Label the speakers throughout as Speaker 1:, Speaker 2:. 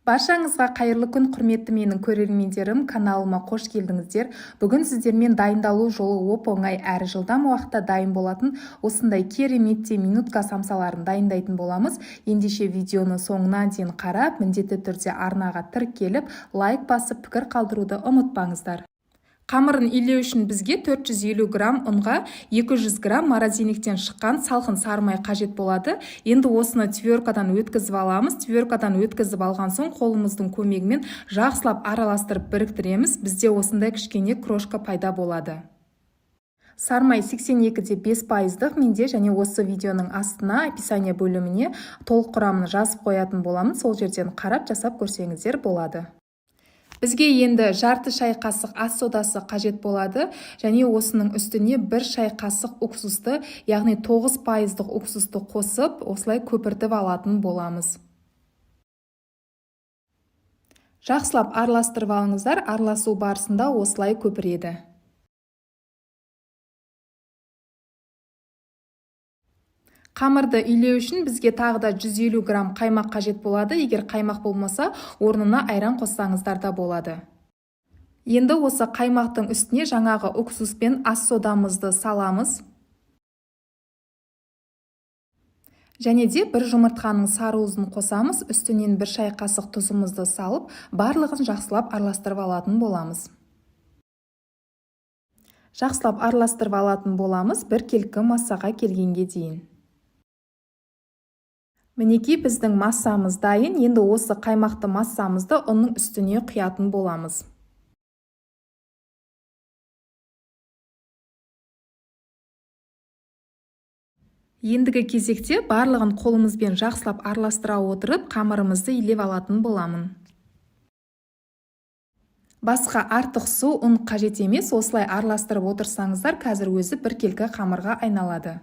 Speaker 1: Баршаңызға қайырлы күн, құрметті менің көрермендерім, каналыма қош келдіңіздер. Бүгін сіздермен дайындалу жолы оп-оңай әрі жылдам уақытта дайын болатын осындай кереметтей минутка самсаларын дайындайтын боламыз. Ендеше видеоны соңына дейін қарап, міндетті түрде арнаға тіркеліп, лайк басып, пікір қалдыруды ұмытпаңыздар. Қамырын илеу үшін бізге 450 грамм ұнға 200 грамм морозильниктен шыққан салқын сары май қажет болады. Енді осыны тверкадан өткізіп аламыз. Тверкадан өткізіп алған соң қолымыздың көмегімен жақсылап араластырып біріктіреміз. Бізде осындай кішкене крошка пайда болады. Сары май 82,5% менде, және осы видеоның астына описание бөліміне толық құрамын жазып қоятын боламын. Сол жерден қарап жасап көрсеңіздер болады. Бізге енді жарты шай қасық ас содасы қажет болады, және осының үстіне 1 шай қасық уксусты, яғни 9% уксусты қосып, осылай көпіртіп алатын боламыз. Жақсылап араластырып алыңыздар, араласу барысында осылай көпіреді. Қамырды илеу үшін бізге тағы да 150 грамм қаймақ қажет болады. Егер қаймақ болмаса, орнына айран қоссаңыздар да болады. Енді осы қаймақтың үстіне жаңағы уксус пен ас содамызды саламыз. Және де бір жұмыртқаның сары уызын қосамыз, үстінен 1 шай қасық тұзымызды салып, барлығын жақсылап араластырып алатын боламыз. Жақсылап араластырып алатын боламыз біркелкі массаға келгенге дейін. Мінекей біздің массамыз дайын. Енді осы қаймақты массамызды ұнның үстіне құятын боламыз. Ендігі кезекте барлығын қолымызбен жақсылап араластыра отырып, қамырымызды илеп алатын боламын. Басқа артық су, ұн қажет емес. Осылай араластырып отырсаңыздар, қазір өзі біркелкі қамырға айналады.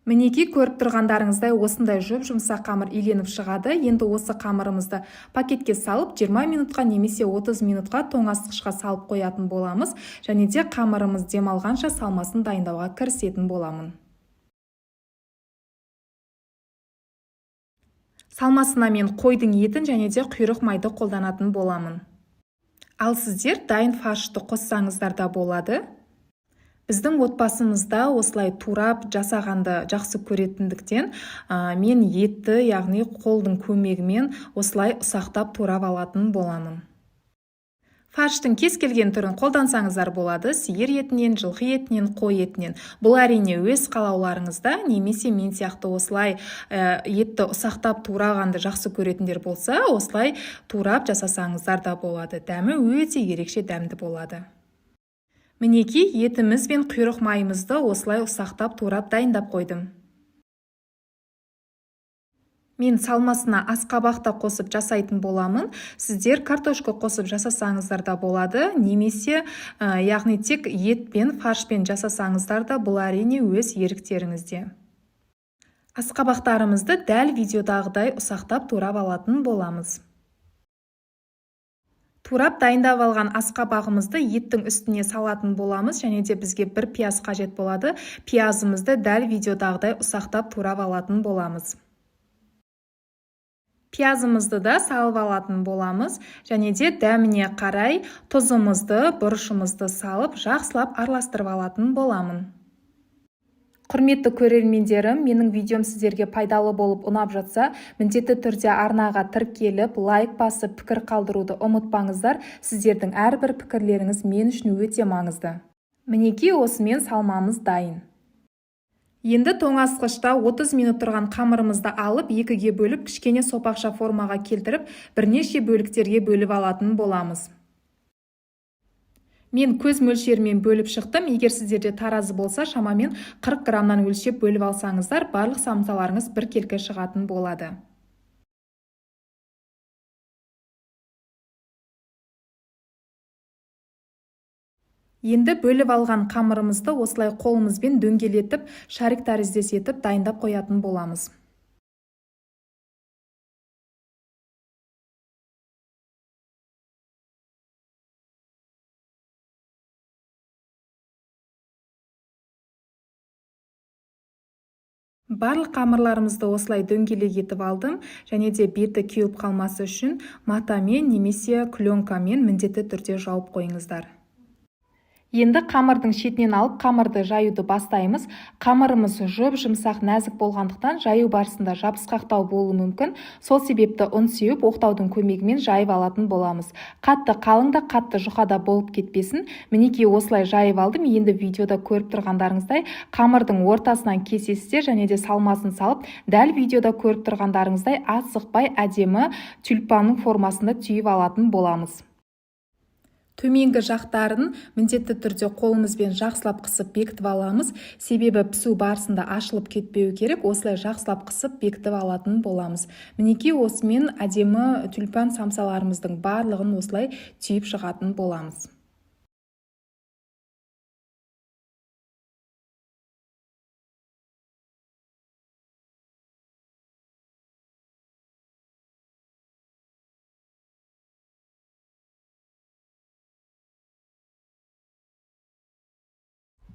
Speaker 1: Мінекей көріп тұрғандарыңыздай осындай жұп-жұмсақ қамыр иленіп шығады. Енді осы қамырымызды пакетке салып 20 минутқа немесе 30 минутқа тоңазытқышқа салып қоятын боламыз. Және де қамырымыз демалғанша салмасын дайындауға кірісетін боламын. Салмасына мен қойдың етін және де құйрық майды қолданатын боламын. Ал сіздер дайын фаршты қоссаңыздар да болады. Біздің отбасымызда осылай турап жасағанды жақсы көретіндіктен, мен етті, яғни қолдың көмегімен осылай ұсақтап турап алатын боламын. Фарштың кез келген түрін қолдансаңыздар болады, сиыр етінен, жылқы етінен, қой етінен. Бұл әрине өз қалауларыңызда, немесе мен сияқты осылай етті ұсақтап турағанды жақсы көретіндер болса, осылай турап жасасаңыздар да болады. Дәмі өте ерекше дәмді болады. Мінекей етіміз бен құйрық майымызды осылай ұсақтап турап дайындап қойдым. Мен салмасына асқабақ та қосып жасайтын боламын. Сіздер картошка қосып жасасаңыздар да болады, немесе, яғни тек ет пен фаршпен жасасаңыздар да, бұл әрине өз еріктеріңізде. Асқабақтарымызды дәл видеодағыдай ұсақтап турап алатын боламыз. Турап дайындап алған асқабағымызды еттің үстіне салатын боламыз, және де бізге бір пияз қажет болады. Пиязымызды дәл видеодағыдай ұсақтап турап алатын боламыз. Пиязымызды да салып алатын боламыз, және де дәміне қарай тұзымызды, бұрышымызды салып жақсылап араластырып алатын боламын. Құрметті көрермендерім, менің видеом сіздерге пайдалы болып ұнап жатса, міндетті түрде арнаға тіркеліп, лайк басып, пікір қалдыруды ұмытпаңыздар. Сіздердің әрбір пікірлеріңіз мен үшін өте маңызды. Мінекей осымен салмамыз дайын. Енді тоңазытқышта 30 минут тұрған қамырымызды алып, екіге бөліп, кішкене сопақша формаға келтіріп, бірнеше бөліктерге бөліп алатын боламыз. Мен көз мөлшерімен бөліп шықтым. Егер сіздерде таразы болса, шамамен 40 граммнан өлшеп бөліп алсаңыздар, барлық самсаларыңыз біркелкі шығатын болады. Енді бөліп алған қамырымызды осылай қолымызбен дөңгелетіп, шарик тәріздес етіп дайындап қоятын боламыз. Барлық қамырларымызды осылай дөңгелек етіп алдым, және де беті кеуіп қалмасы үшін матамен немесе пленкамен міндетті түрде жауып қойыңыздар. Енді қамырдың шетінен алып қамырды жаюды бастаймыз. Қамырымыз жұп-жұмсақ, нәзік болғандықтан жаю барысында жабысқақтау болуы мүмкін. Сол себепті ұн сеуіп, оқтаудың көмегімен жайып алатын боламыз. Қатты қалың да, қатты жұқа да болып кетпесін. Мінекей, осылай жайып алдым. Енді видеода көріп тұрғандарыңыздай қамырдың ортасынан кесесіздер және де салмасын салып, дәл видеода көріп тұрғандарыңыздай асықпай әдемі тюльпанның формасында түйіп алатын боламыз. Төменгі жақтарын міндетті түрде қолымызбен жақсылап қысып бекітіп аламыз, себебі пісу барысында ашылып кетпеу керек. Осылай жақсылап қысып бекітіп алатын боламыз. Мінекей, осымен әдемі тюльпан самсаларымыздың барлығын осылай түйіп шығатын боламыз.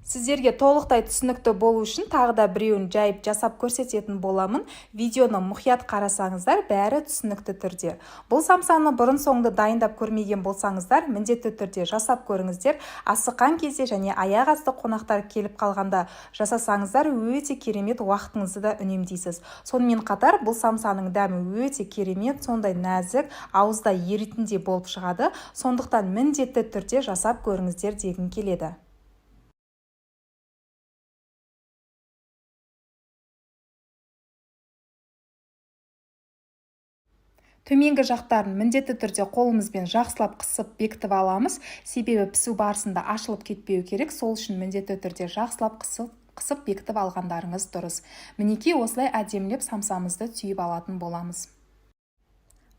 Speaker 1: Сіздерге толықтай түсінікті болу үшін тағы да біреуін жайып жасап көрсететін боламын. Видеоны мұқият қарасаңыздар, бәрі түсінікті түрде. Бұл самсаны бұрын соңды дайындап көрмеген болсаңыздар, міндетті түрде жасап көріңіздер. Асыққан кезде және аяқ асты қонақтар келіп қалғанда жасасаңыздар, өте керемет, уақытыңызды да үнемдейсіз. Сонымен қатар бұл самсаның дәмі өте керемет, сондай нәзік, ауызда еритіндей болып шығады. Сондықтан міндетті түрде жасап көріңіздер дегім келеді. Төменгі жақтарын міндетті түрде қолымызбен жақсылап қысып бекітіп аламыз, себебі пісу барысында ашылып кетпеу керек. Сол үшін міндетті түрде жақсылап қысып бекітіп алғандарыңыз дұрыс. Мінекей, осылай әдемілеп самсамызды түйіп алатын боламыз.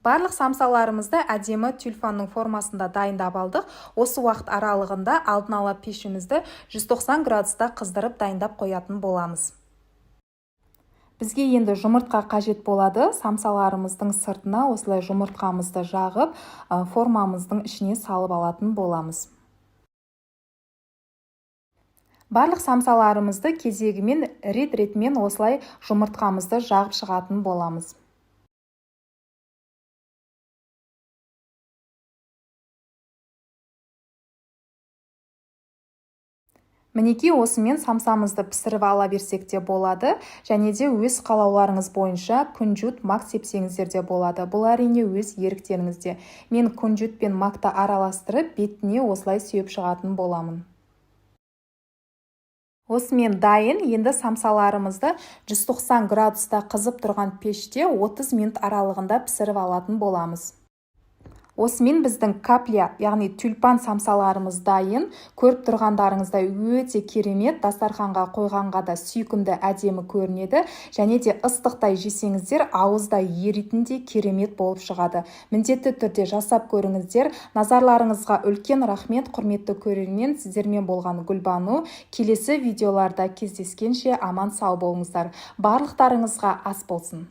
Speaker 1: Барлық самсаларымызды әдемі тюльпанның формасында дайындап алдық. Осы уақыт аралығында алдын ала пешімізді 190 градуста қыздырып дайындап қоятын боламыз. Бізге енді жұмыртқа қажет болады. Самсаларымыздың сыртына осылай жұмыртқамызды жағып, формамыздың ішіне салып алатын боламыз. Барлық самсаларымызды кезегімен рет-ретімен осылай жұмыртқамызды жағып шығатын боламыз. Мінекей, осымен самсамызды пісіріп ала берсек те болады, және де өз қалауларыңыз бойынша күнжіт, мак сепсеңіздер де болады. Бұл әрине өз еріктеріңізде. Мен күнжіт пен макты араластырып, бетіне осылай сеуіп шығатын боламын. Осымен дайын. Енді самсаларымызды 190 градуста қызып тұрған пеште 30 минут аралығында пісіріп алатын боламыз. Осымен біздің капля, яғни тюльпан самсаларымыз дайын. Көріп тұрғандарыңыздай өте керемет, дастарханға қойғанға да сүйкімді, әдемі көрінеді. Және де ыстықтай жесеңіздер, ауызда еритіндей керемет болып шығады. Міндетті түрде жасап көріңіздер. Назарларыңызға үлкен рахмет, құрметті көрермен. Сіздермен болған Гүлбану. Келесі видеоларда кездескенше аман сау болыңыздар. Барлықтарыңызға ас болсын.